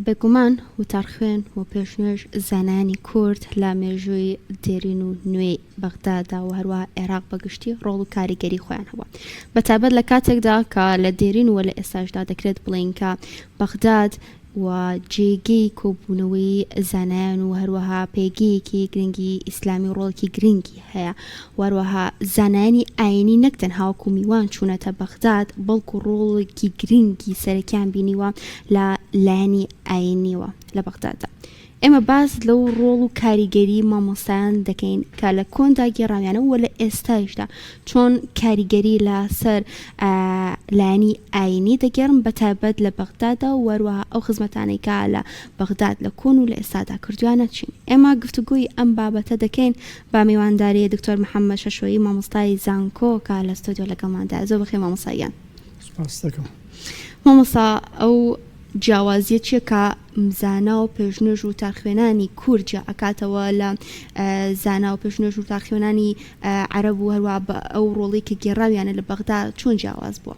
بێگومان وتارخوێن و پێشنوێژ زانایانی کورد لە مێژووی دێرین و نوێی بەغدادا و هەروەها عێراق بە گشتی ڕۆڵ و کاریگەری خۆیان هەبووە بە تایبەت لە کاتێکدا کە لە دێرین و لە ئێستاشدا دەکرێت بڵێین کە بەغداد و جێگەی کۆبوونەوەی زانایان و هەروەها پێگەیەکی گرنگی ئیسلامی و ڕۆڵێکی گرنگی هەیە و هەروەها زانایانی ئایینی نەک تەنها وەکو میوان چوونەتە بەغداد بەڵکو ڕۆڵێکی گرنگی سەرەکیان بینیوە لە لایەنی ئایینیەوە لە بەغداددا. ئێمە باس لەو ڕۆڵ و کاریگەری مامۆستایان دەکەین کە لە کۆندا گێڕاویانە و لە ئێستایشدا چۆن کاریگەری لە سەر لایەنی ئایینی دەگێڕن بە تایبەت لە بەغدادا و هەروەها ئەو خزمەتانەی کە لە بەغداد لە کۆن و لە ئێستادا کردویانە چین؟ ئێمە گفتوگۆی ئەم بابەتە دەکەین بە میوانداری دکتۆر محەممەد شەشۆیی مامۆستای زانکۆ کە لە ستۆدیۆ لەگەڵماندایە. زۆر بەخێر مامۆستا گیان. سوپاست دەکەم. مامۆستا ئەو جیاوازیە چیە کە زانا و پێشنوێژ و تارخوێنانی کورد جیا ئەکاتەوە لە زانا و پێشنوێژ و تارخوێنانی عەرەب و هەروە بە ئەو ڕۆڵی کە گێڕاویانە لە بەغدا چۆن جیاواز بووە؟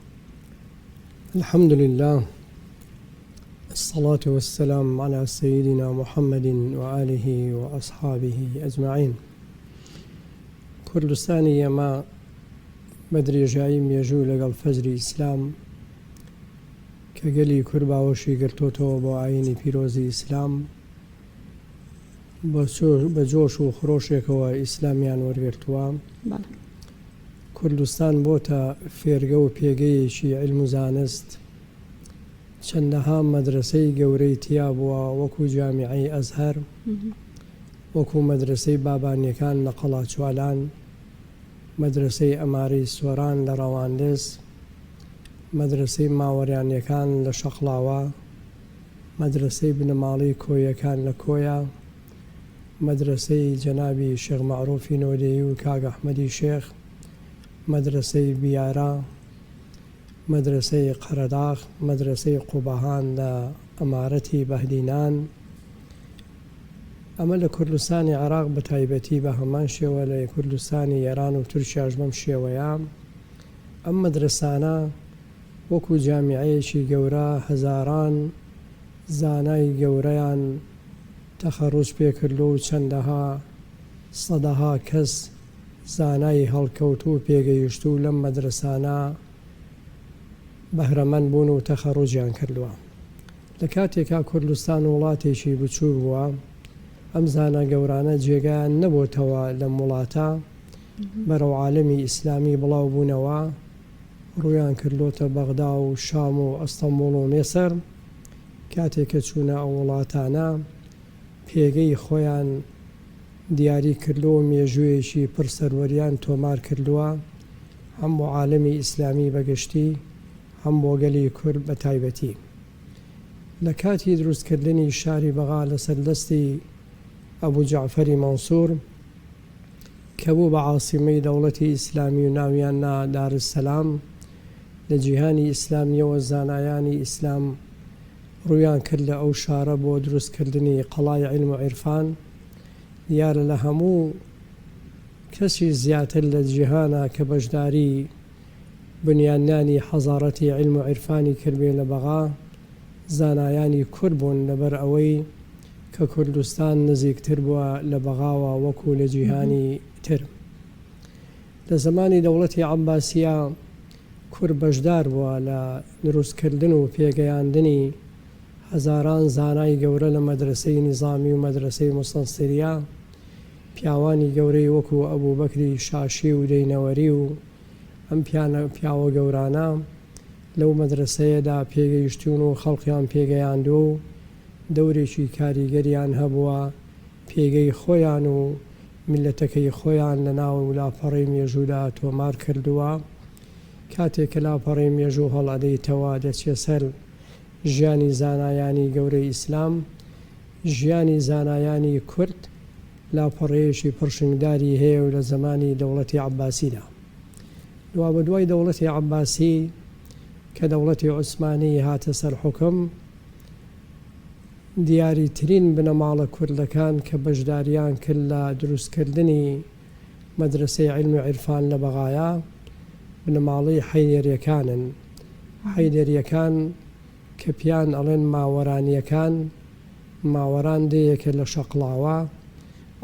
الحمد للە الصلاة والسلام علی سیدنا محمد و آله و اصحابه اجمعین کوردستانی ئێمە بە درێژایی مێژوو لەگەڵ فەجری ئیسلام کە گەلی کورد باوەشی گرتۆتەوە بۆ ئایینی پیرۆزی ئیسلام، بە جۆش و خرۆشێکەوە ئیسلامیان وەرگرتووە. کوردستان بۆتە فێرگە و پێگەیەکی عیلم و زانست، چەندەها مەدرەسەی گەورەی تیا بووە وەکو جامیعەی ئەزهەر، وەکو مەدرەسەی بابانیەکان لە قەڵاچوالان، مەدرەسەی ئەمارەی سۆران لە ڕەواندز، مەدرەسەی ماوەرانیەکان لە شەقڵاوە، مەدرەسەی بنەماڵەی کۆیەکان لە کۆیە، مەدرەسەی جەنابی شێخ مەعروفی نۆدێی و کاک ئەحمەدی شێخ، مەدرەسەی بیارە، مەدرەسەی قەرەداغ، مەدرەسەی قوبەهان لە ئەمارەتی بەهدینان. ئەمە لە کوردستانی عێراق بە تایبەتی بە هەمان شێوە لە کوردستانی ئێران و تورکیاش بەم شێوەیە. ئەم مەدرەسانە وەکو جامیعەیەکی گەورە هەزاران زانای گەورەیان تەخەروج پێکردوە و چەندەها سەدەها کەس زانای هەڵکەوتوو و پێگەیشتوو لەم مەدرەسانە بەهرەمەند بوون و تەخەروجیان کردوە. لە کاتێکا کوردستان وڵاتێکی بچووک بووە ئەم زانا گەورانە جێگایان نەبۆتەوە لەم وڵاتە، بەرەو عالەمی ئیسلامی بڵاو بوونەوە، ڕوویان کردۆتە بەغدا و شام و ئەستەنبوڵ و میسر، کاتێ کە چوونە ئەو وڵاتانە پێگەی خۆیان دیاری کردووە و مێژوویەکی پڕ سەروەریان تۆمار کردووە هەم بۆ عالەمی ئیسلامی بە گشتی هەم بۆ گەلی کورد بە تایبەتی. لە کاتی دروست کردنی شاری بەغا لەسەر دەستی ئەبو جەعفەری مەنسوور، کە بوو بە عاسیمەی دەوڵەتی ئیسلامی و ناویان نا دارالسلام، لە جیهانی ئیسلامییەوە زانایانی ئیسلام ڕوویان کرد لە ئەو شارە بۆ دروست کردنی قەڵای عیلم و عیرفان، دیارە لە هەموو کەسی زیاتر لە جیهانا کە بەشداری بنیادنانی حەزاڕەتی عیلم و عیرفانی کردبێ لە بەغا زانایانی کورد بوون لەبەر ئەوەی کە کوردستان نزیکتر بووە لە بەغاوە وەکو لە جیهانی تر. لە زەمانی دەوڵەتی عەباسیە کورد بەشدار بووە لە دروست کردن و پێگەیاندنی هەزاران زانای گەورە لە مەدرەسەی نیزامی و مەدرەسەی موستەنسریە، پیاوانی گەورەی وەکو ئەبوبەکری شاشی و دەینەوەری و ئەم پیاوە گەورانە لەو مەدرەسەیەدا پێگەیشتوون و خەڵقیان پێگەیاندووە و دەورێکی کاریگەریان هەبووە، پێگەی خۆیان و میللەتەکەی خۆیان لە ناو لاپەڕەی مێژوودا تۆمار کردووە. کاتێ کە لاپەڕەی مێژوو هەڵئەدەیتەوە دەچیە سەر ژیانی زانایانی گەورەی ئیسلام، ژیانی زانایانی کورد لاپەڕەیەکی پڕشنگداری هەیە و لە زەمانی دەوڵەتی عەباسیدا. دوابەدوای دەوڵەتی عەباسی کە دەوڵەتی عوسمانی هاتە سەر حوکم، دیاریترین بنەماڵە کوردەکان کە بەشداریان کرد لە دروستکردنی مەدرەسەی عیلم و عیرفان لە بەغایا، بنەماڵەی حەیدەریەکانن. حەیدەریەکان. کە پێیان ئەڵێن ماوەرانییەکان، ماوەران دێیەکە لە شەقڵاوە،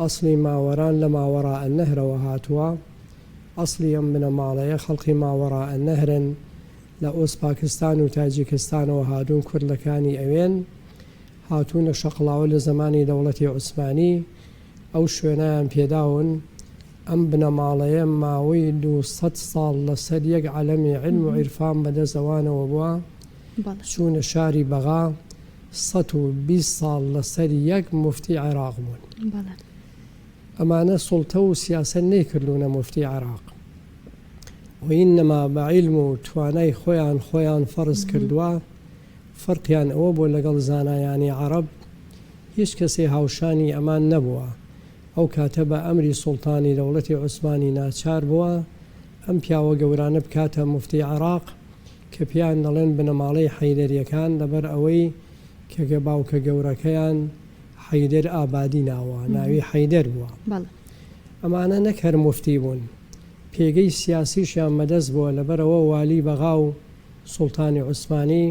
ئەسڵی ماوەران لە ماوەرائەلنەهرەوە هاتووە، ئەسڵی ئەم بنەماڵەیە خەڵقی ماوەرائەلنەهرن، لە ئۆزپاکستان و تاجیکستانەوە هاتوون کوردەکانی ئەوێن، هاتوونە شەقڵاوە لە زەمانی دەوڵەتی عوسمانی ئەو شوێنەیان پێداون، ئەم بنەماڵەیە ماوەی 200 ساڵ لەسەر یەک عەلەمی عیلم و عیرفان بەدەست ئەوانەوە بووە، چوونە شاری بەغا 120 ساڵ لەسەر یەک موفتی عێراق بوون. ئەمانە سوڵتە و سیاسەت نەیکردوونە موفتی عێراق وئینەما بە عیلم و توانای خۆیان خۆیان فەرز کردووە، فەرقیان ئەوە بووە لەگەڵ زانایانی عەڕەب هیچ کەسێ هاوشانی ئەمان نەبووە، ئەو کاتە بە ئەمری سوڵتانی دەوڵەتی عوسمانی ناچار بووە ئەم پیاوە گەورانە بکاتە موفتی عێڕاق کە پێیان دەڵێن بنەماڵەی حەیدەریەکان لەبەر ئەوەی کە گە باوکە گەورەکەیان حەیدەر ئابادی ناوە ناوی حەیدەر بووە. ئەمانە نەک هەر موفتی بوون پێگەی سیاسیشیان بەدەست بووە لەبەرئەوە والی بەغا و سوڵتانی عوسمانی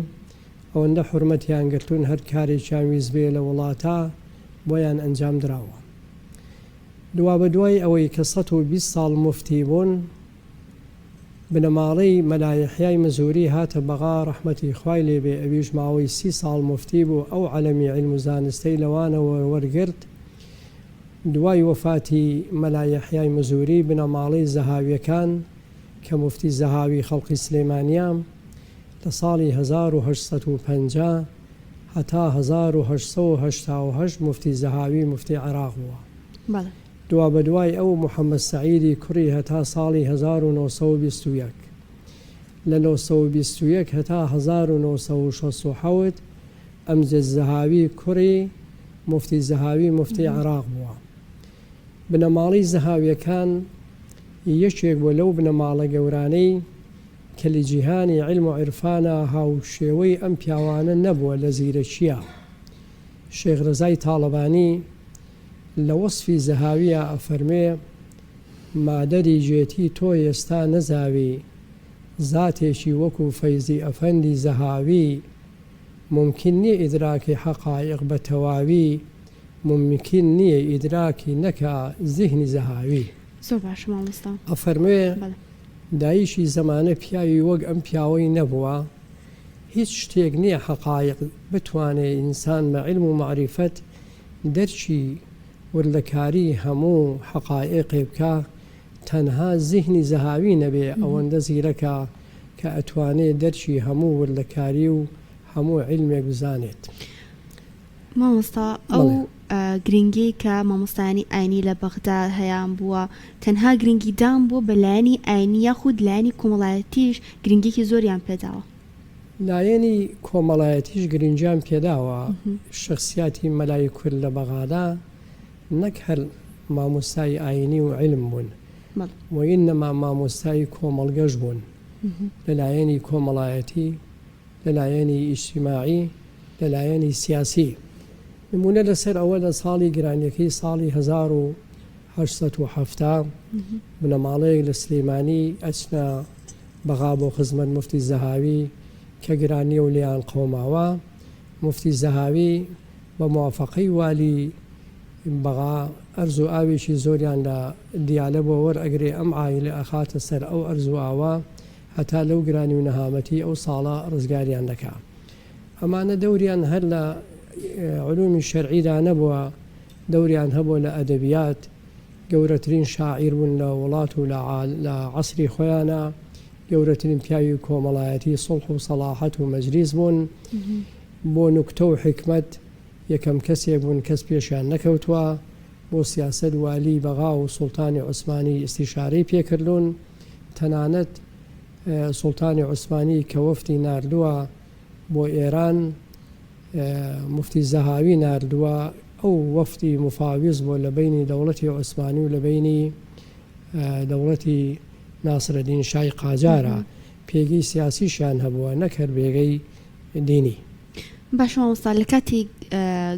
ئەوەندە حورمەتیان گرتوون هەر کارێکیان ویستبێ لە وڵاتا بۆیان ئەنجام دراوە. دوابەدوای ئەوەی کە 120 ساڵ موفتی بوون بنەماڵەی مەلا یەحیای مزوری هاتە بەغا ڕەحمەتی خوای لێ بێ ئەویش ماوەی 30 ساڵ موفتی بوو ئەو عەلەمی عیلم و زانستەی لەوانەوە وەرگرت دوای وەفاتی مەلا یەحیای مزوری بنەماڵەی زەهاویەکان کە موفتی زەهاوی خەڵقی سلێمانیە لە ساڵی 1850 هەتا 1888 موفتی زەهاوی موفتی عێراق بووە. بەڵێ. دوابەدوای ئەو محەمەد سەعیدی کوڕی هەتا ساڵی 1921. لە 921 هەتا 1967 ئەمجەد زەهاوی کوڕی موفتی زەهاوی موفتی عێراق بووە. بنەماڵەی زەهاویەکان یەکێک بووە لەو بنەماڵە گەورانەی کە لە جیهانی عیلم و عیرفانا هاوشێوەی ئەم پیاوانە نەبووە لە زیرەکییا. شێخ رەزای تاڵەبانی لە وەسفی زەهاویا ئەفەرموێ، مادەری گێتی تۆ ئێستا نەزاوی، زاتێکی وەکوو فەیزی ئەفەندی زەهاوی، مومکین نیە ئیدراکی حەقایق بە تەواوی، مومکین نیە ئیدراکی نەکا زیهنی زەهاوی. زۆر باشە مامۆستا. ئەفەرموێ، بەڵێ. دایکی زەمانە پیاوی وەک ئەم پیاوەی نەبووە، هیچ شتێک نیە حەقایق بتوانێ ئینسان بە عیلم و مەعریفەت دەرکی وردەکاری هەموو حەقایقێ بکا، تەنها زیهنی زەهاوی نەبێ ئەوەندە زیرەکە کە ئەتوانێ دەرکی هەموو وردەکاری و هەموو عیلمێک بزانێت. مامۆستا ئەو گرنگیەی کە مامۆستایانی ئاینی لە بەغدا هەیان بووە تەنها گرنگیدان بووە بە لایەنی ئاینی یاخود لایەنی کۆمەڵایەتیش گرنگیەکی زۆریان پێداوە؟ لایەنی کۆمەڵایەتیش گرنگیان پێداوە، شەخسیاتی مەلای کورد لە بەغادا نەک هەر مامۆستای ئاینی و عیلم بوون وئینەما مامۆستای کۆمەڵگەش بوون لە لایەنی کۆمەڵایەتی، لە لایەنی ئیجتیماعی، لە لایەنی سیاسی. نموونە لەسەر ئەوە لە ساڵی گرانیەکەی ساڵی 1870 بنەماڵەیەک لە سلیمانی ئەچنە بەغا بۆ خزمەت موفتی زەهاوی کە گرانیە و لێیان قەوماوە. موفتی زەهاوی بە موافەقەی والی بەغا ئەرز و ئاوێکی زۆریان لە دیالە بۆ وەرئەگرێ ئەم عایلە ئەخاتە سەر ئەو ئەرز و ئاوە هەتا لەو گرانی و نەهامەتی ئەو ساڵە ڕزگاریان دەکا. ئەمانە دەوریان هەر لە علومی شەرعیدا نەبووە، دەوریان هەبووە لە ئەدەبیات، گەورەترین شاعیر بوون لە وڵات و لە عەسری خۆیانا، گەورەترین پیاوی کۆمەڵایەتی سوڵح و سەڵاحەت و مەجلیس بوون، بۆ نوکتە و حیکمەت یەکەم کەسێک بوون کەس پێشیان نەکەوتووە، بۆ سیاسەت والی بەغا و سوڵتانی عوسمانی ئیستیشارەی پێکردوون، تەنانەت سوڵتانی عوسمانی کە وەفدی ناردووە بۆ ئێران موفتی زەهاوی ناردووە، ئەو وەفدی موفاویز بووە لە بەینی دەوڵەتی عوسمانی و لە بەینی دەوڵەتی ناسرەدین شای قاجارا، پێگەی سیاسیشیان هەبووە نەک هەر پێگەی دینی. باشە مامۆستا لە کاتی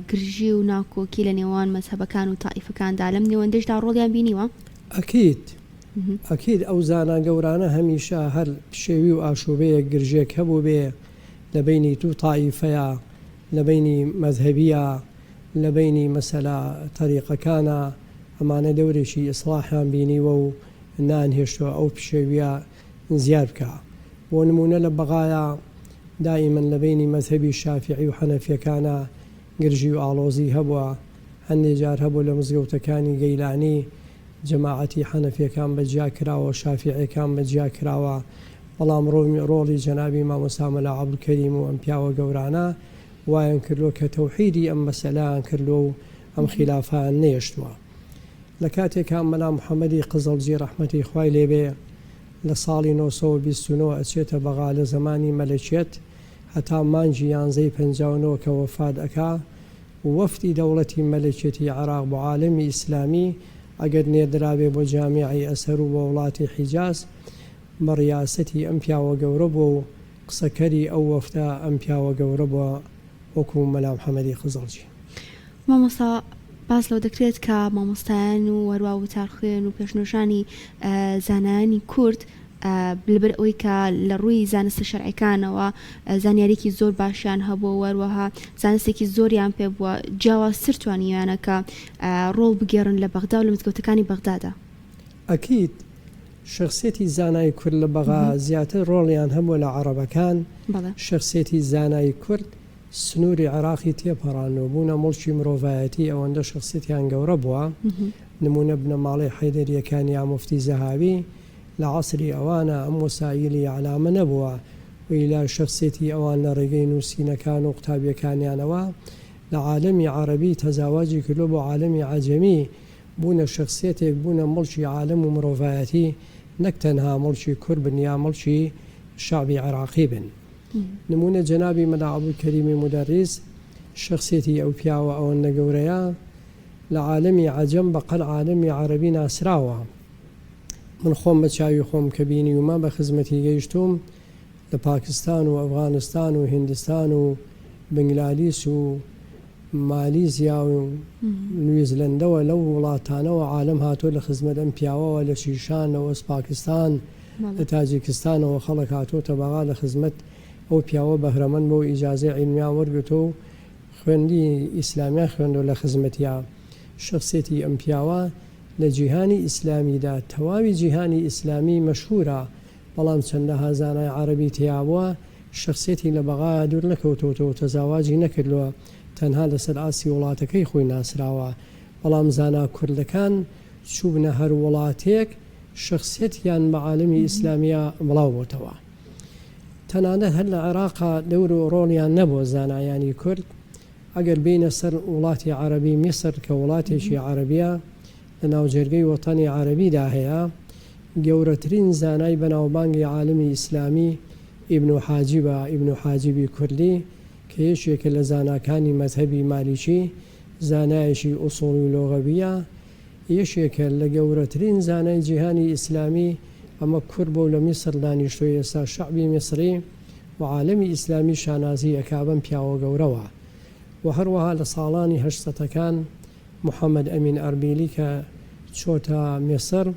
گرژی و ناکۆکی لە نێوان مەزهەبەکان و تائیفەکاندا لەم نێوەندەشدا ڕۆڵیان بینیوە؟ ئەکید ئەکید ئەو زانا گەورانە هەمیشە هەر پشێوی و ئاشوبەیەک گرژێک هەبووبێ. لە بەینی دوو تائیفەیا، لە بەینی مەزهەبیا، لە بەینی مەسەلە تەریقەکانا، ئەمانە دەورێکی ئیسڵاحیان بینیوە و نایانهێشتوە ئەو پشێویە زیاد بکا. بۆ نموونە لە بەغایا دائیمەن لە بەینی مەزهەبی شافیعی و حەنەفیەکانا گرژی و ئاڵۆزی هەبووە، هەندێ جار هەبووە لە مزگەوتەکانی گەیلانی جەماعەتی حەنەفیەکان بە جیا کراوە شافیعیەکان بە جیا کراوە، بەڵام ڕۆڵی جەنابی مامۆستا مەلا عەبدولکەریم و ئەم پیاوە گەورانە وایان کردووە کە تەوحیدی ئەم مەسەلەیان کردووە و ئەم خیلافەیان نەیەشتووە. لە کاتێکا مەلا محەمەدی قزڵجی ڕەحمەتی خوای لێ بێ لە ساڵی 929 ئەچێتە بەغا لە زەمانی مەلەکیەت هەتا مانگی یانزەی 59 کە وەفات ئەکا وەفدی دەوڵەتی مەلەکیەتی عێراق بۆ عالەمی ئیسلامی ئەگەر نێردرابێ بۆ جامیعەی ئەزهەر و بۆ وڵاتی حیجاز بە ڕیاسەتی ئەم پیاوە گەورە بووە و قسەکەری ئەو وەفدە ئەم پیاوە گەورە بووە وەکو مەلا محەمەدی قزڵجی. مامۆستا باس لەوە دەکرێت کە مامۆستایان و هەروا وتارخوێن و پێشنوێژانی زانایانی کورد لەبەر ئەوەی کە لە ڕووی زانستە شەرعیەکانەوە زانیاریکی زۆر باشیان هەبووە و هەروەها زانستێکی زۆریان پێ بووە جیاوازتر توانیویانە کە ڕۆڵ بگێڕن لە بەغدا و لە مزگەوتەکانی بەغدادا. ئەکید شەخسیەتی زانای کورد لە بەغا زیاتر ڕۆڵیان هەبووە لە عەڕەبەکان، شەخسیەتی زانای کورد سنووری عێراقی تێپەڕاندووە، بوونە موڵکی مرۆڤایەتی ئەوەندە شەخسیەتیان گەورە بووە، نموونە بنەماڵەی حەیدەرییەکان یا موفتی زەهاوی لە عەسری ئەوانە ئەم وەسائیلی ئیعلامە نەبووە و ئیلا شەخسیەتی ئەوان لە ڕێگەی نووسینەکان و قوتابیەکانیانەوە لە عالەمی عەڕەبی تەزاواجی کردووە بۆ عالەمی عەجەمی بوونە شەخسیەتێک بوونە موڵکی عالەم و مرۆڤایەتی نەک تەنها موڵکی کورد بن یا موڵکی شەعبی عێراقی بن. نموونە جەنابی مەلا عەبدولکەریمی مودەڕیس شەخسیەتی ئەو پیاوە ئەوەندە گەورەیە لە عالەمی عەجەم بە قەد عالەمی عەرەبی ناسراوە. من خۆم بە چاوی خۆم کە بینیومە بە خزمەتی گەیشتووم لە پاکستان و ئەفغانستان و هیندستان و بنگلالیس و مالیزیا و نویزلەندەوە لەو وڵاتانەوە عالەم هاتووە لە خزمەت ئەم پیاوەوە لە شیشان لە ئۆزپاکستان لە تاجیکستانەوە خەڵک هاتووەتە بەغا لە خزمەت ئەو پیاوە بەهرەمەند بووە و ئیجازەی عیلمیان وەرگرتووە و خوێندی ئیسلامیان خوێندووە لە خزمەتیا شەخسیەتی ئەم پیاوە لە جیهانی ئیسلامیدا تەواوی جیهانی ئیسلامی مەشهورە بەڵام چەندەها زانای عەرەبی تیابووە شەخسیەتی لە بەغایا دوور نەکەوتۆتەوە تەزاواجی نەکردووە تەنها لەسەر ئاستی وڵاتەکەی خۆی ناسراوە بەڵام زانا کوردەکان چووبنە هەر وڵاتێک شەخسیەتیان بە عالەمی ئیسلامیا بڵاو بۆتەوە تەنانەت هەر لە عێراقا دەور و ڕۆڵیان نەبووە زانایانی کورد ئەگەر بێینە سەر وڵاتی عەرەبی میسر کە وڵاتێکی عەرەبیە لە ناوجەرگەی وەتەنی عەرەبیدا هەیە، گەورەترین زانای بەناوبانگی عالەمی ئیسلامی ئیبن حاجیبە، ئیبن حاجیبی کوردی، کە یەکێکە لە زاناکانی مەزهەبی مالیکی، زانایەکی ئوسوڵی و لۆغەوییە، یەکێکە لە گەورەترین زانای جیهانی ئیسلامی، ئەمە کورد بووە و لە میسر دانیشتووە، ئێستا شەعبی میسری و عالەمی ئیسلامی شانازی ئەکا بەم پیاوە گەورەوە و هەروەها لە ساڵانی هەشتسەتەکان محەمەد ئەمین ئەربیلی کە چۆتە میسر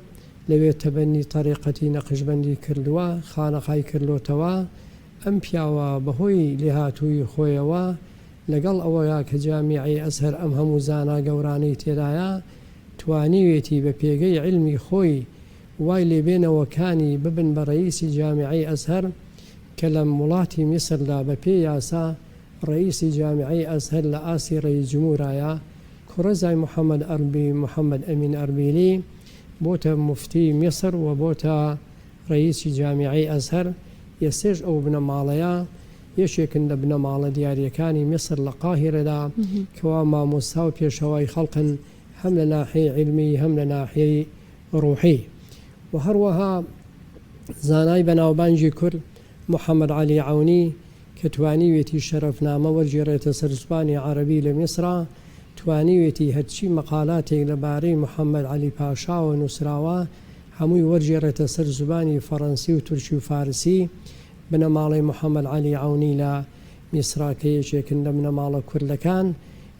لەوێ تەبەنی تەریقەتی نەقشبەندی کردووە، خانەقای کردۆتەوە، ئەم پیاوە بەهۆی لێهاتوویی خۆیەوە لەگەڵ ئەوەیا کە جامیعەی ئەزهەر ئەم هەموو زانا گەورانەی تێدایە توانیوێتی بە پێگەی عیلمی خۆی وای لێبێ نەوەکانی ببن بە رەئیسی جامیعەی ئەزهەر کە لە وڵاتی میسردا بە پێی یاسا ڕەئیسی جامیعەی ئەزهەر لە ئاستی ڕەئیس جمهورایە، کوڕەزای محەمەد ئەربی محەمەد ئەمین ئەربیلی بۆتە موفتی میسر و بۆتە ڕەئیسی جامیعەی ئەزهەر، ئێستێش ئەو بنەماڵەیە یەکێکن لە بنەماڵە دیاریەکانی میسر لە قاهیرەدا کەوا مامۆستا و پێشەوای خەڵقن هەم لە ناحیەی عیلمی هەم لە ناحیەی ڕوحی و هەروەها زانای بەناوبانگی کورد محەمەد عەلی عەونی کە توانیوێتی شەرەفنامە وەرگێڕێتە سەر زبانی عەرەبی لە میسرا، توانیوێتی هەرچی مەقالاتێک لە بارەی محەمەد عەلی پاشاوە نووسراوە، هەمووی وەرگێڕێتە سەر زبانی فەڕەنسی و تورکی و فارسی. بنەماڵەی محەمەد عەلی عەونی لە میسرا کە یەکێکن لە بنەماڵە کوردەکان،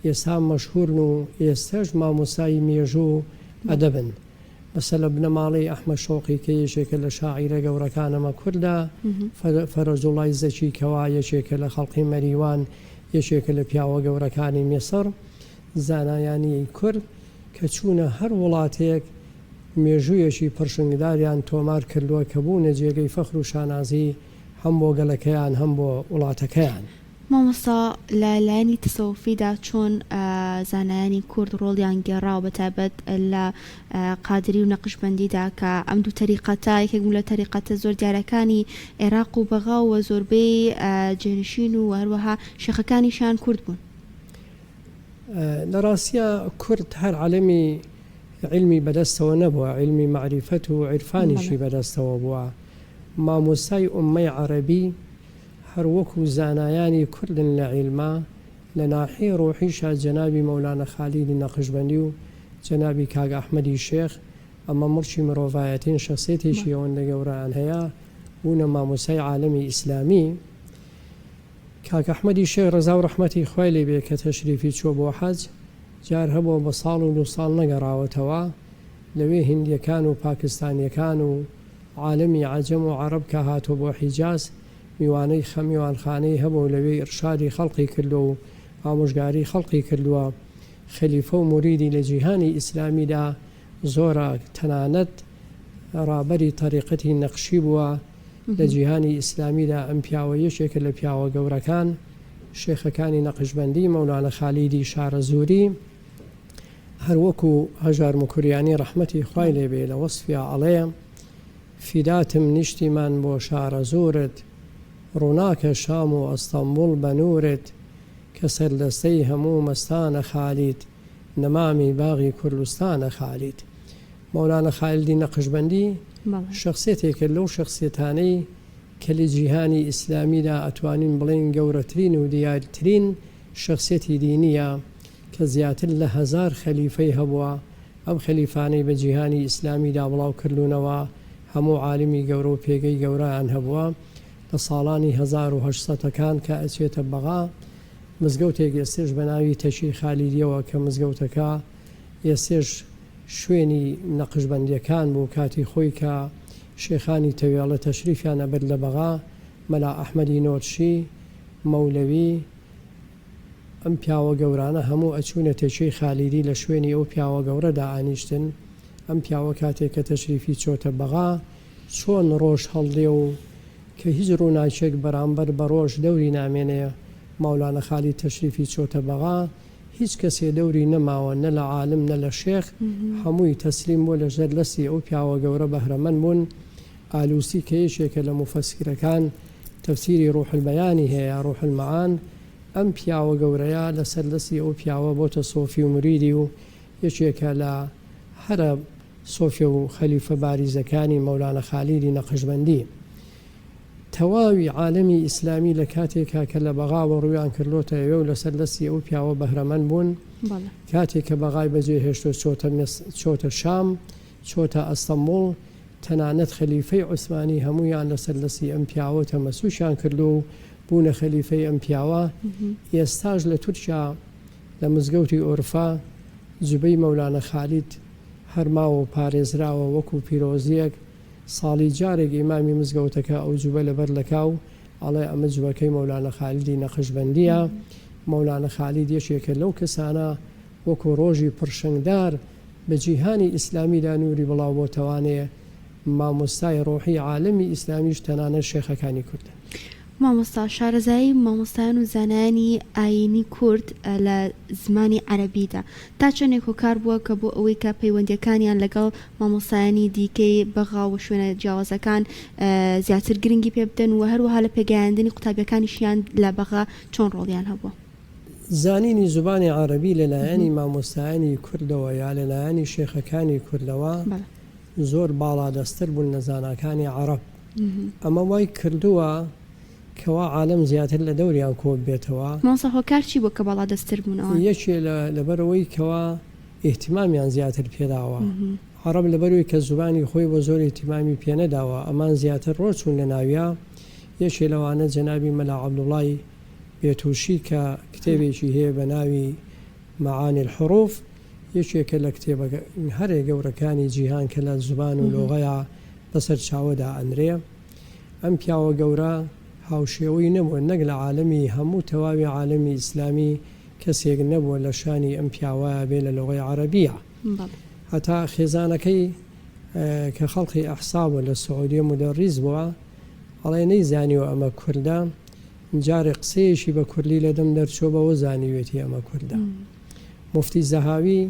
ئێستا مەشهوورن و ئێستەش مامۆستای مێژوو و ئەدەبن. مەسەلە بنەماڵەی ئەحمەد شەوقی کە یەکێکە لە شاعیرە گەورەکان ئەمە کوردە، فەرەجوڵای زەکی کەوا یەکێکە لە خەڵقی مەریوان یەکێکە لە پیاوە گەورەکانی میسڕ، زانایانی کورد کە چوونە هەر وڵاتێک مێژوویەکی پڕشنگداریان تۆمار کردووە کە بوونە جێگەی فەخر و شانازی هەم بۆ گەلەکەیان هەم بۆ وڵاتەکەیان. مامۆستا لە لایەنی تەسەوفیدا چۆن زانایانی کورد ڕۆڵیان گێڕاوە بە تایبەت لە قادری و نەقشبەندیدا کە ئەم دوو تەریقەتە یەکێک بوون لە تەریقەتە زۆر دیارەکانی عێراق و بەغا و زۆربەی جێنشین و هەروەها شێخەکانیشیان کورد بوون؟ لە ڕاستیا کورد هەر عەلەمی عیلمی بەدەستەوە نەبووە، عیلمی مەعریفەت و عیرفانیشی بەدەستەوە بووە. مامۆستای ئوممەی عەرەبی هەر وەکو زانایانی کوردن لە عیلما، لە ناحیەی ڕۆحیشا جەنابی مەولانە خالیدی نەقشبەندی و جەنابی کاک ئەحمەدی شێخ، ئەمە موڵکی مرۆڤایەتین شەخسیەتێکی ئەوەندە گەورەیان هەیە، بوونە مامۆستای عالەمی ئیسلامی. کاک ئەحمەدی شێخ ڕەزا و ڕەحمەتی خوای لێ بێ کە تەشریفی چووە بۆ حەج، جار هەبووە بە ساڵ و دووساڵ نەگەڕاوەتەوە، لەوێ هیندیەکان و پاکستانیەکان و عالەمی عەجەم و عەڕەب کە هاتووە بۆ حیجاز میوانەی خە میوانخانەی هەبووە و لەوێ ئیڕشادی خەڵقی کردووە و ئامۆژگاری خەڵقی کردووە. خەلیفە و موریدی لە جیهانی ئیسلامیدا زۆرە، تەنانەت ڕابەری تەریقەتی نەقشی بووە لە جیهانی ئیسلامیدا ئەم پیاوە یەکێکە لە پیاوە گەورەکان، شێخەکانی نەقشبەندی، مەولانە خالیدی شارەزووری، هەر وەکو هەژار موکریانی ڕەحمەتی خوای لێ بێ لە وەسفیا ئەڵێ، فیداتم نیشتیمان بۆ شارەزوورت، ڕووناکە شام و ئەستەمبوڵ بە نوورت، کە سەردەستەی هەموو مەستانە خالید، نەمامی باغی کوردستانە خالید. مەولانا خالدی نەقشبەندی شەخسیەتێکە لەو شەخسیەتانەی کە لە جیهانی ئیسلامیدا ئەتوانین بڵێین گەورەترین و دیارترین شەخسیەتی دینیە کە زیاتر لە هەزار خەلیفەی هەبووە، ئەم خەلیفانەی بە جیهانی ئیسلامیدا بڵاو کردوونەوە هەموو عالمی گەورە و پێگەی گەورەیان هەبووە. لە ساڵانی 1800 ەکان کە ئەچێتە بەغا مزگەوتێک ئێستێش بە ناوی تەکیەی خالیدیەوە کە مزگەوتەکە ئێستێش شوێنی نەقشبەندیەکان بوو کاتی خۆی کە شێخانی تەوێڵە تەشریفیان ئەبرد لە بەغا مەلا ئەحمەدی نۆرشی، مەولەوی، ئەم پیاوە گەورانە هەموو ئەچوونە تەکیەی خالیدی لە شوێنی ئەو پیاوە گەورە دائەنیشتن، ئەم پیاوە کاتێک کە تەشریفی چۆتە بەغا چۆن ڕۆژ هەڵدێ و کە هیچ ڕووناکیەک بەرامبەر بە ڕۆژ دەوری نامێنێ مەولانە خالید تەشریفی چۆتە بەغا هیچ کەسێ دەوری نەماوە نە لە عالم نە لە شێخ هەمووی تەسلیم بووە لە ژێر دەستی ئەو پیاوە گەورە بەهرەمەند بوون ئالوسی کە یەکێکە لە موفەسیرەکان تەفسیری روح البیانی هەیە روح المعان ئەم پیاوە گەورەیە لەسەر دەستی ئەو پیاوە بۆتە سۆفی و مریدی و یەکێکە لە هەرە سۆفی و خەلیفە باریزەکانی مەولانە خالیدی نەقشبەندی. تەواوی عالەمی ئیسلامی لە کاتێکا کە لە بەغاوە ڕوویان کردۆتە ئەوێ و لەسەر دەستی ئەو پیاوە بەهرەمەند بوون، کاتێک کە بەغای بەجێ هێشت و چۆتە میسر، چۆتە شام، چۆتە ئەستەمبوڵ، تەنانەت خەلیفەی عوسمانی هەموویان لەسەر دەستی ئەم پیاوە تەمەسوکیان کردووە و بوونە خەلیفەی ئەم پیاوە. ئێستاش لە تورکیا لە مزگەوتی ئۆرفا جبەی مەولانە خالید هەر ماوە و پارێزراوە وەکوو پیرۆزییەک، ساڵی جارێک ئیمامی مزگەوتەکە ئەو جوبە لەبەر دەکا و ئەڵێ ئەمە جوبەکەی مەولانە خالیدی نەقشبەندییە، مەولانە خالید یەکێکە لەو کەسانە وەکو ڕۆژی پڕشنگدار بە جیهانی ئیسلامیدا نوری بڵاو بۆتەوانێ، مامۆستای ڕۆحی عالەمی ئیسلامیش تەنانەت شێخەکانی کوردن. مامۆستا، شارەزایی مامۆستایان و زانایانی ئایینی کورد لە زمانی عەرەبیدا تا چەندێک هۆکار بووە کە بۆ ئەوەی کە پەیوەندییەکانیان لەگەڵ مامۆستایانی دیکەی بەغا و شوێنە جیاوازەکان زیاتر گرنگی پێ بدەن و هەروەها لە پێگەیاندنی قوتابییەکانیشیان لە بەغا چۆن ڕۆڵیان هەبووە؟ زانینی زبانی عەرەبی لە لایەنی مامۆستایانی کوردەوە یا لە لایەنی شێخەکانی کوردەوە زۆر باڵادەستتر بوون لە زاناکانی عەڕەب. ئەمە وای کردووە کەوا عالەم زیاتر لە دەوریان کۆ ببێتەوە. مامۆستا هۆکار چی بووە کە باڵادەستتر بوون ئەوان؟ یەکێ لە لەبەرئەوەی کەوا ئیهتیمامیان زیاتر پێداوە. عەڕەب لەبەروی کە زوبانی خۆی بۆ زۆر ئیهتیمامی پێنەداوە ئەمان زیاتر ڕۆچوون لە ناویا. یەکێ لەوانە جەنابی مەلا عەبدوڵای بێتوشی کە کتێبێکی هەیە بە ناوی، معانی الحروف. یەکێکە لە کتێبە هەرێ گەورەکانی جیهان کە لە زوبان و لۆغەیا بە سەرچاوە دائەنرێ. ئەم پیاوە گەورە هاوشێوەی نەبووە نەک لە عالەمی هەموو تەواوی عالەمی ئیسلامی کەسێک نەبووە لە شانی ئەم پیاوەیا بێ لە لۆغەی عەرەبییا. هەتا خێزانەکەی کە خەڵقی ئەحسا بووە لە سعودیە مودەڕیس بووە ئەڵێ نەیزانیوە ئەمە کوردە جارێ قسەیەکی بە کوردی لە دەم دەرچووە بەوە زانیوێتی ئەمە کوردە. موفتی زەهاوی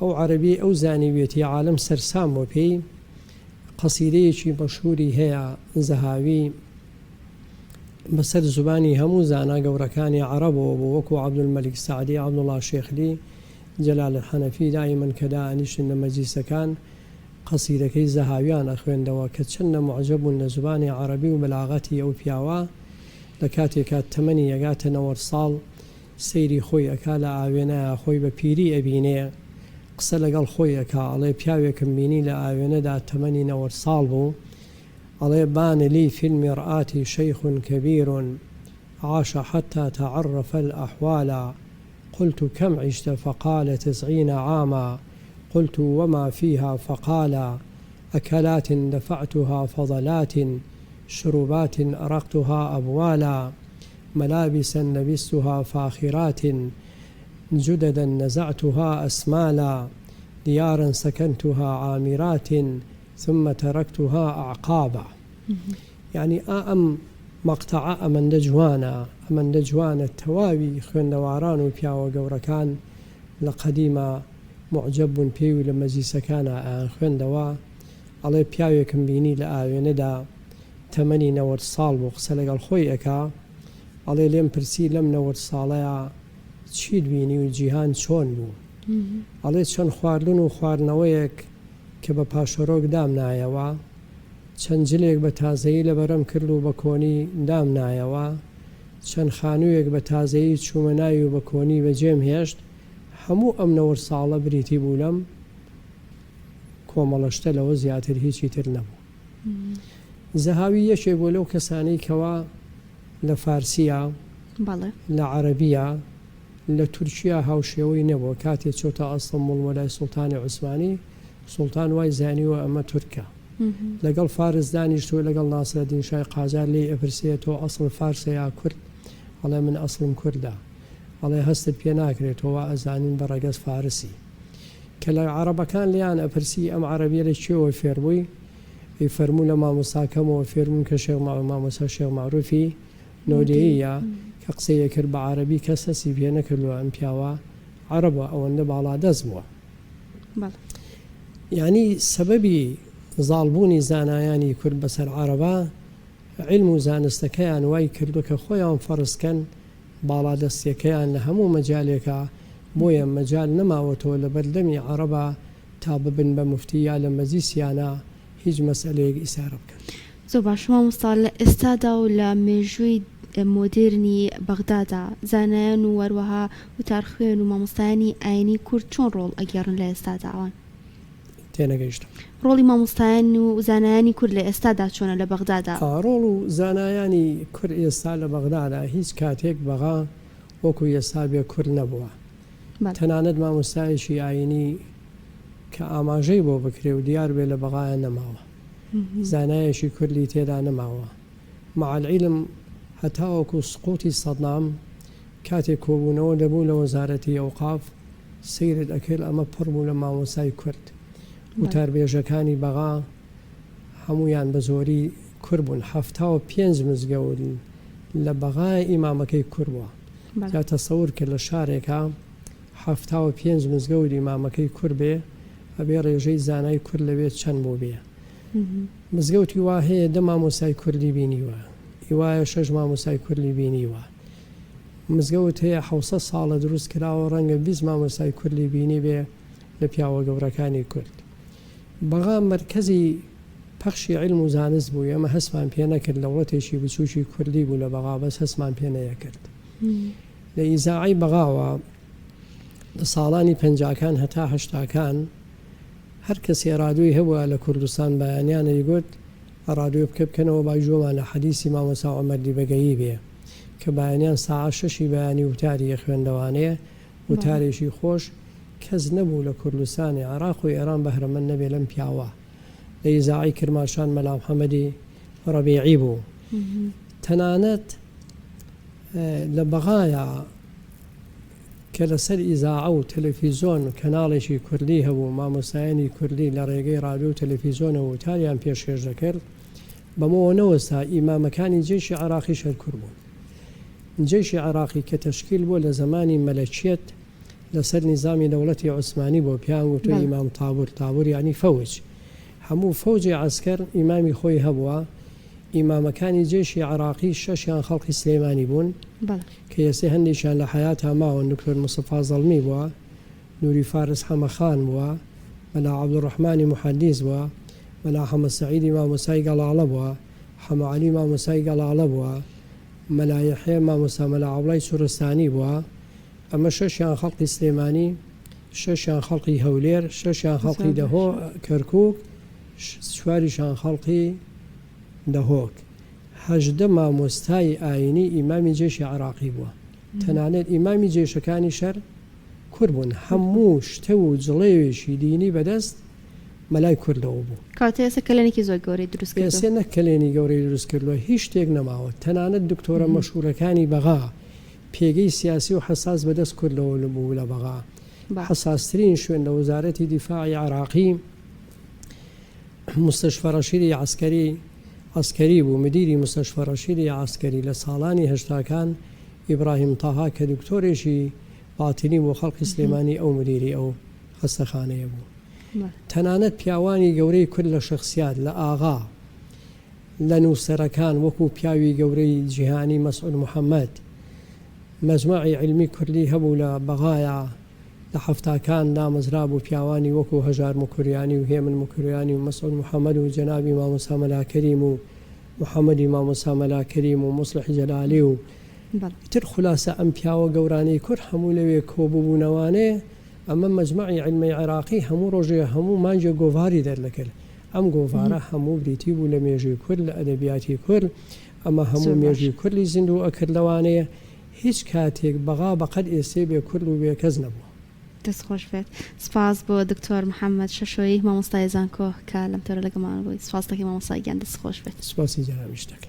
ئەو عەرەبیەی ئەو زانیویەتی عالەم سەرسام بووە پێی، قەسیدەیەکی مەشهوری هەیە زەهاوی بەسەر زوبانی هەموو زانا گەورەکانی عەرەبەوە بوو وەکو عەبدولمەلیک سەعدی، عەبدوڵا شێخلی، جەلال الحەنەفی دائیمەن کە دائەنیشتن لە مەجلیسەکان قەسیدەکەی زەهاویان ئەخوێندەوە کە چەندە موعجەب بوون لە زوبانی عەرەبی و بەلاغەتی ئەو پیاوە لە کاتێکا تەمەنی ئەگاتە 90 ساڵ سەیری خۆی ئەکا لە ئاوێنەیا خۆی بە پیری ئەبینێ قسە لەگەڵ خۆی ئەکا ئەڵێ پیاوێکم بینی لە ئاوێنەدا تەمەنی 90 ساڵ بوو ئەڵێ بان لی فی المرآة شیخ کبیر عاش حتی تعرف الاحوال قلت کم عشت فقال تسعین عاما قلت وما فیها فقال اکلات دفعتها فضلات شروبات ارقتها ابوالا ملابسا لبستها فاخرات جددا نزعتها اسمالا دیارا سکنتها عامرات ثم ترکتها اعقابا یانی ئا ئەم مەقتەعە ئەمەندە جوانە ئەمەندە جوانە تەواوی خوێندەواران و پیاوە گەورەکان لە قەدیما موعجەب بوون پێی و لە مەجلیسەکانا ئەیان خوێندەوە ئەڵێ پیاوێکم بینی لە ئاوێنەدا تەمەنی 90 ساڵ بوو قسە لەگەڵ خۆی ئەکا ئەڵێ لێم پرسی لەم 90 ساڵەیا چیت بینی و جیهان چۆن بوو ئەڵێ چەند خواردن و خواردنەوەیەک کە بە پاشەرۆک دامنایەوە چەند جلێک بە تازەیی لەبەرم کرد و بە کۆنی دامنایەوە، چەند خانوویەک بە تازەیی چوومە ناوی و بە کۆنی بەجێم هێشت، هەموو ئەم 90 ساڵە بریتی بوو لەم کۆمەڵە شتە لەوە زیاتر هیچی تر نەبوو. زەهاوی یەکێک بوو لەو کەسانەی کەوا لە فارسیا، لە عەرەبیا، لە تورکیا هاوشێوەی نەبووە، کاتێ چۆتە ئەستەنبوڵ بۆ لای سوڵتانی عوسمانی، سوڵتان وای زانیوە ئەمە تورکە. لەگەڵ فارس دانیشتووە لەگەڵ ناسرەدین شای قاجار لێی ئەپرسێ تۆ ئەسڵت فارسە یا کورد؟ ئەڵێ من ئەسڵم کوردە. ئەڵێ هەستت پێ ناکرێ تۆ وا ئەزانین بە ڕەگەز فارسی. کە لە عەڕەبەکان لێیان ئەپرسی ئەم عەڕەبیە لە کوێوە فێر بووی؟ ئەی فەرموو لە مامۆستاکەمەوە فێر بووم کە شێخ مامۆستا شێخ مەعروفی نۆدێیی یە کە قسەی ئەکرد بە عەرەبی کەس هەستی پێ نەکردووە ئەم پیاوە عەڕەبە ئەوەندە باڵادەست بووە. بەڵێ. یانی سەبەبی زاڵ بوونی زانایانی کورد بەسەر عەرەبا عیلم و زانستەکەیان وای کردوە کە خۆیان فەرز کەن باڵادەستیەکەیان لە هەموو مەجالێکا بۆیە مەجال نەماوەتەوە لەبەر دەمی عەرەبا تا ببن بە موفتی یا لە مەجلیسیانا هیچ مەسئەلەیەک ئیسارە بکەن. زۆر باشە مامۆستا لە ئێستادا و لە مێژووی مۆدێرنی بەغدادا زانایان و هەروەها وتارخوێن و مامۆستایانی ئاینی کورد چۆن ڕۆڵ ئەگێڕن لە ئێستادا ئەوان؟ تێنەگەیشتم. ڕۆڵی مامۆستایان و زانایانی کورد لە ئێستادا چۆنە لە بەغدادا؟ ڕۆڵ و زانایانی کورد ئێستا لە بەغدادا هیچ کاتێک بەغا وەکو ئێستا بێ کورد نەبووە. تەنانەت مامۆستایەکی ئاینی کە ئاماژەی بۆ بکرێ و دیار بێ لە بەغایا نەماوە. زانایەکی کوردی تێدا نەماوە. مع العلم هەتاوەکو سقوتی سەدام کاتێک کۆبوونەوە دەبوو لە وەزارەتی ئەوقاف سەیرت ئەکرد ئەمە پڕ بوو لە مامۆستای کورد. وتاربێژەکانی بەغا هەموویان بە زۆری کورد بوون. 75 مزگەوت لە بەغا ئیمامەکەی کورد بووە. جا تەسەور کە لە شارێکا 75 مزگەوت ئیمامەکەی کورد بێ ئەبێ ڕێژەی زانای کورد لەوێ چەند بووبێ. مزگەوتی وا هەیە دە مامۆستای کوردی بینیوە، ئی وایە شەش مامۆستای کوردی بینیوە. مزگەوت هەیە 700 ساڵە دروست کراوە ڕەنگە 20 مامۆستای کوردی بینیبێ لە پیاوە گەورەکانی کورد. بەغا مەرکەزی پەخشی عیلم و زانست بوو، ئێمە هەستمان پێ نەکرد، دەوڵەتێکی بچووکی کوردی بوو لە بەغا بەس هەستمان پێ نەیەکرد. لە ئیزاعەی بەغاوە لە ساڵانی پەنجاکان هەتا هەشتاکان هەر کەسێ ڕادیۆی هەبوایە لە کوردستان بەیانیان ئەیگوت ڕادیۆ بکە بکەنەوە با گوێمان لە حەدیسی مامۆستا عومەر دیبەگەیی بێ کە بەیانیان ساعە شەشی بەیانی وتاری ئەخوێندەوانێ وتارێکی خۆش. کەس نەبوو لە کوردستانی عێراق و ئێران بەهرەمەند نەبێ لەم پیاوە. لە ئیزاعەی کرماشان مەلا محەمەدی ڕەبیعی بوو. تەنانەت لە بەغایا کە لەسەر ئیزاعە و تەلەفیزۆن کەناڵێکی کوردی هەبوو، مامۆستایانی کوردی لە ڕێگەی ڕادیۆ و تەلەفیزۆنەوە وتاریان پێشکێش دەکرد، بەمەوە نەوەستا، ئیمامەکانی جەیشی عێراقیش هەر کورد بوون. جەیشی عێراقی کە تەشکیل بووە لە زەمانی مەلەکیەت لەسەر نیزامی دەوڵەتی عوسمانی بووە، پێیان گوتووە ئیمام تابور، تابور یانی فەوج. هەموو فەوجی عەسکەر ئیمامی خۆی هەبووە، ئیمامەکانی جەیشی عێراقی شەشیان خەڵقی سلێمانی بوون کە ئێستێ هەندێکیان لە حەیاتا ماون، دکتۆر مستەفا زەڵمی بووە، نوری فارس حەمە خان بووە، مەلا عەبدولڕەحمانی موحەدیس بووە، مەلا حەمە سەعیدی مامۆستای گەڵاڵە بووە، حەمە عەلی مامۆستای گەڵاڵە بووە، مەلا یەحیە مامۆستا مەلا عەبڵای سورستانی بووە، ئەمە شەشیان خەڵقی سلێمانی، شەشیان خەڵقی هەولێر، شەشیان خەڵقی دهۆ کەرکوک، چواریشان خەڵقی دهۆک. 18 مامۆستای ئاینی ئیمامی جەیشی عێراقی بووە. تەنانەت ئیمامی جەیشەکانیش هەر کورد بوون. هەموو شتە و جڵەوێکی دینی بەدەست مەلای کوردەوە بوو. کەواتە ئێستا کەلێنێکی زۆر گەورەی دروست کردووە. ئێستا نەک کەلێنی گەورەی دروست کردووە، هیچ شتێک نەماوە. تەنانەت دکتۆرە مەشهوورەکانی بەغا، پێگەی سیاسی و حەساس بەدەست کوردەوە بوو لە بەغا. حەساسترین شوێن لە وەزارەتی دیفاعی عێراقی مستشفى ڕەشیدی عەسکەری عەسکەری بوو، مدیری مستشفى ڕەشیدی عەسکەری لە ساڵانی هەشتاکان ئیبراهیم تاها کە دکتۆرێکی باتینی بوو خەڵقی سلێمانی ئەو مدیری ئەو خەستەخانەیە بوو. تەنانەت پیاوانی گەورەی کورد لە شەخسیات، لە ئاغا، لە نووسەرەکان وەکوو پیاوی گەورەی جیهانی مەسعود محەمەد، مەجمەعی عیلمی کوردی هەبوو لە بەغایا لە حەفتاکان دامەزرابوو پیاوانی وەکوو هەژار موکریانی و هێمن موکریانی و مەسعود محەمەد و جەنابی مامۆستا مەلا کەریم و محەمەدی مامۆستا مەلا کەریم و موسڵح جەلالی و ئیتر خولاسە ئەم پیاوە گەورانەی کورد هەموو لەوێ کۆببوونەوانێ ئەمە مەجمەعی عیلمی عێراقی هەموو ڕۆژێ هەموو مانگێ گۆڤاری دەردەکرد ئەم گۆڤارە هەموو بریتی بوو لە مێژووی کورد لە ئەدەبیاتی کورد ئەمە هەموو مێژووی کوردی زیندوو ئەکرد لەوانەیە هیچ کاتێک بەغا بەقەد ئێستێ بێ کورد و بێ کەس نەبووە. دەست خۆش بێت. سپاس بۆ دکتۆر محمد شەشۆیی مامۆستای زانکۆ کە لەم تەوەرە لەگەڵمان بووی. سپاس دەکەین مامۆستا گیان دەست خۆش بێت. سپاسی جەنابیشت دەکەین.